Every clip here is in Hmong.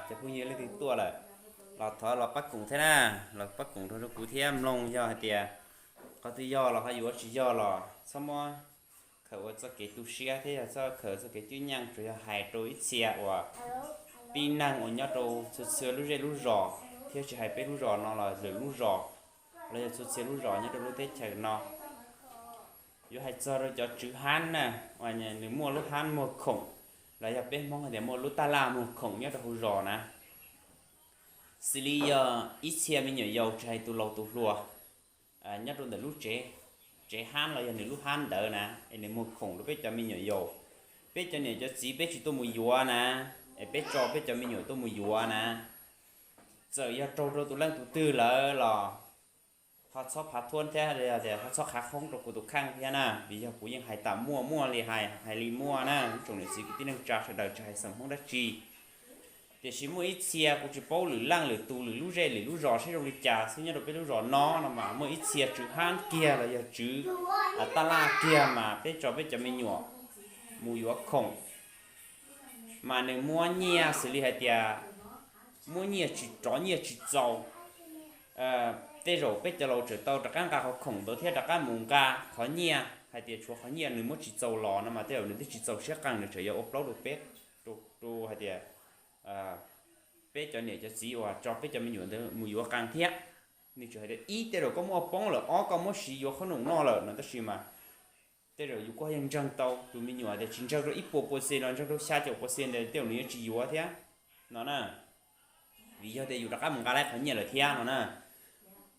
cov phooj ywg leej twg tuaj lawm los thov los pab koom thiab na, los pab koom rau rau kuv thiab mloog, yog hais tias qhov twg yog los ho yuav, tsis yog los txhob muab khaws ua txoj kev tu siab thiab yog txoj khaws txoj kev cwj nyeej, tsuas yog hais rau ib txhia uas tib neeg uas nyob rau txhua txhua lub zej lub zos, thiab tsis hais peb lub zos no los lwm lub zos, los yog txhua txhia lub zos nyob rau lub teb chaws no. Yuav hais txog rau cov tswv hab na, nws muaj lub hab muag khoom, los yog peb Hmoob hais tias muaj lub taj laj muag khoom nyob rau hauv zos na. Xws li yog ib txhia me nyuam yaus tsis hais tus laus tus hluas nyob rau ntawm lub tsev, tsev hab los yog nws lub hab ntawd na, es nws muag khoom rau peb cov me nyuam yaus, peb cov niam cov txiv peb tsis tuaj mus yuav na, es peb tso peb cov me nyuam tuaj mus yuav na, txawm yog raug rau tus leej tus twg lawm los ho txhob phav thuab thiab, ho txhob qhav qhoob rau kuv tus kheej thiab na, vim yog kuv yeej hais tas muaj, muaj li hais, hais li muaj na, ib tsoom niam txiv kwv tij neej tsa sawv daws, tsis hais xeem Hmoob dab tsi. Tiam sis muaj ib txhia, kuv tsis paub lwm leej lwm tus lwm lub zej lwm lub zos seb zoo li cas xwb, nyob rau peb lub zos no no mas muaj ib txhia tswv hab kiag los yog tswv taj laj kiag mas peb tso peb cov me nyuam mus yuav khoom, mas nws muab nyiaj xws li hais tias muab nyiaj tsis, rov nyiaj tsis txaus. Tej zaum peb cov laus tseem tau rov qab nqa qhov khoom ntawd thiab rov qab mus nqa qhov nyiaj, hais tias tshuav qhov nyiaj nws muab tsis txaus los no mas tej zaum nws twb tsis txaus siab qees, nws tseem yuav ua plaub rau peb, rau hais tias peb cov niam cov txiv uas tso peb cov me nyuam ntawd mus yuav qees thiab. Nws tseem hais tias ib, tej zaum koj muaj poob lawm, ob, koj muab siv yuav qhob noom noj lawm no, tab sis mas tej zaum yus kuj yeej ntseeg tau tus me nyuam tias tsis ntseeg rau ib puas percent los ntseeg rau xya caum percent ntawd tej zaum nws yuav tsis yuav thiab no na. Vim yog tias yus rov qab mus nqa laib qhov nyiaj lawm thiab no na.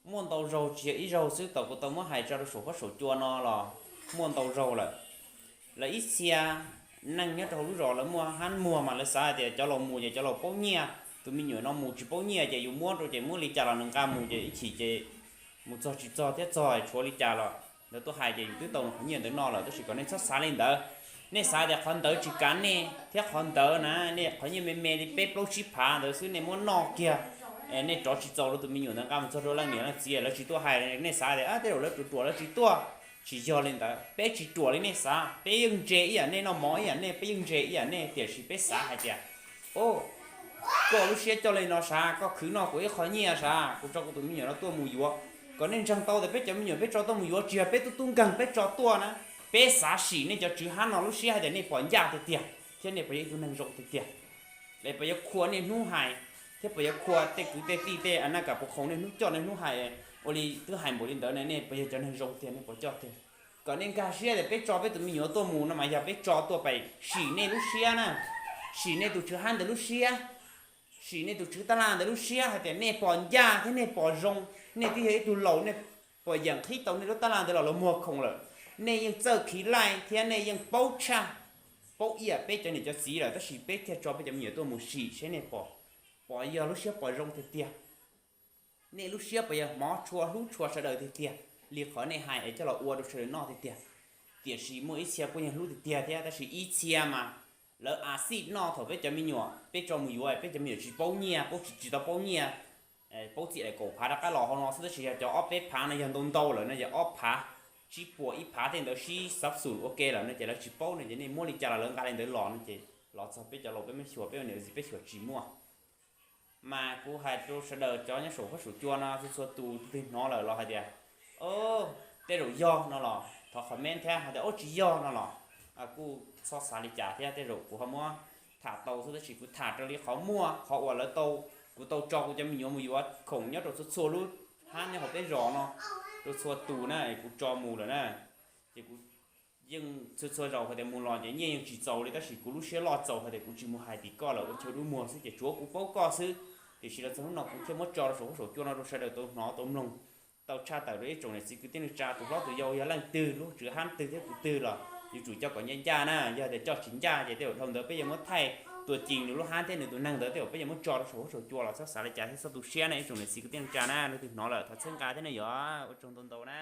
Muaj ntau zaug, tsis yog ib zaug xwb, tau kuv tau muab hais tso rau saum huab saum cua no los muaj ntau zaug lawm. Lawv ib txhia neeg nyob rau hauv lub zos lawv muaj hab muag mas lawv xav hais tias cov laus mus ces cov laus paub nyiaj, tus me nyuam no mus tsis paub nyiaj ces yus muab rau ces muab li cas los nws nqa mus ces ib chim ces mus txog tsis txog thiab txog tshuav li cas los lawv tuaj hais ces yus twb tau nws qhov nyiaj ntawd noj lawm. Tab sis kom nej txhob xav li ntawd. Nej xav tias qhov ntawd tsis kav nej thiab qhov ntawd na, nej qhov nyiaj me me li peb plaub tsib phav ntawd xwb nej muab noj kiag, nej rov tsis txaus rau tus me nyuam ntawd nqa mus txog rau leej niam leej txiv lawv tsis tuaj hais, nej xav tias tej zaum lawv ruam ruam lawv tsis tuaj. Tsis yog li ntawd, peb tsis ruam li nej xav, peb yeej ntse ib yam nej, noj mov ib yam nej, peb yeej ntse ib yam nej, tiam sis peb xav hais tias, o, koj lub siab coj li no sav, koj khwv noj kuv ib qho nyiaj sav, kuv tso kuv tus me nyuam no tuaj mus yuav. Kom nej ntseeg tau tias peb cov me nyuam peb tso tuaj mus yuav tsis yog peb tub tub nkeeg peb tso tuaj na, peb xav sim nej cov tswv hab no lub siab hais tias nej puas ncaj tiag tiag thiab nej puas yog ib tug neeg zoo tiag tiag. Es puas yuav khua nej hnub hais, thiab puas yuav khua tej kwv tej tij tej a naj kam puas khoom nej hnub coj nej hnub hais, ua li twb hais npaum li ntawd ne, nej puas yog cov neeg zoo tiag, nej puas coj tiag? Kom nej nkag siab tias peb tso peb tus me nyuam tuaj mus no mas yog peb tso tuaj pais sim nej lub siab na, sim nej tus tswv hab ntawd lub siab, sim nej tus tswv taj laj ntawd lub siab hais tias nej puas ncaj thiab nej puas zoo. Nej twb yog ib tug laus, nej puas yeem qhib tau nej lub taj laj ntawd los lawv muag khoom lawm? Nej yeej txawj khiv laij thiab nej yeej paub tshaj, paub ib yam peb cov niam cov txiv lawm, tab sis peb thiaj tso peb cov me nyuam tuaj mus sim seb nej puas, puas yog lub siab puas zoo tiag tiag. Nej lub siab puas yog hmov tshua hlub tshua sawv daws tiag tiag li qhov nej hais es coj los ua rau sawv daws noj tiag tiag? Tiam sis muaj ib txhia kuj yeej hlub tiag tiag thiab, tab sis ib txhia mas lawv a xij noj thaum peb cov me nyuam peb tso mus yuav, peb cov me nyuam tsis paub nyiaj, paub tsis, tsis tau paub nyiaj, paub txim daim kaum phav rov qab los hauv no xwb, tab sis yog cov ob peb phav no yog ntau ntau lawm no, yog ob phav tsib puas ib phav tej ntawd sib xab xum ua ke lawm no ces lawv tsis paub no ces nej muab li cas los lawv nqa li ntawd los no ces los txog peb cov laus peb muab xyuas, peb ua niam ua txiv peb xyuas tsis muaj. Mas kuv hais rau sawv daws cov nyob saum huab saum cua no txhua txhua tus twg hnov lawm los hais tias, o, tej zaum yog no los thov comment thiab, hais tias o tsis yog no los kuj txhob xav li cas thiab, tej zaum kuv ho muab tham tau xwb, tab sis kuv tham raws li qhov muaj qhov uas lawv tau, kuv tau tso kuv cov me nyuam mus yuav khoom nyob rau txhua txhua lub hab nyob hauv peb zos no rau txhua tus na, kuv tso mus lawm na. Ces kuv yeej txhua txhua zaus hais tias mus los ces nyiaj yeej tsis txaus li, tab sis kuv lub siab loj txaus hais tias kuv tsis mus hais tim koj lawm, ua chaw dub muag xwb ces tsuav kuv paub koj xwb. Tiam sis los txog hnub no kuv thiaj muab tso rau saum huab saum cua no rau sawv daws tau hnov tau mloog, tau tshaj tawm rau ib tsoom niam txiv kwv tij neej tsa tus hlob tus yau yog leej twg, lub tswv hab twg thiab tus twg los yuav tsum coj kom ncaj ncaj na. Yog tias coj tsis ncaj ces tej zaum dhau ntawd peb yuav muab thaij tua ci nws lub hab thiab nws tus neeg ntawd, tej zaum peb yuav muab tso rau saum huab saum cua los txhob xav li cas thiab txhob tu siab na ib tsoom niam txiv kwv tij neej tsa na. Leej twg hnov lawm thov txhawb nqa thiab ne, yuav ua tsaug ntau ntau na.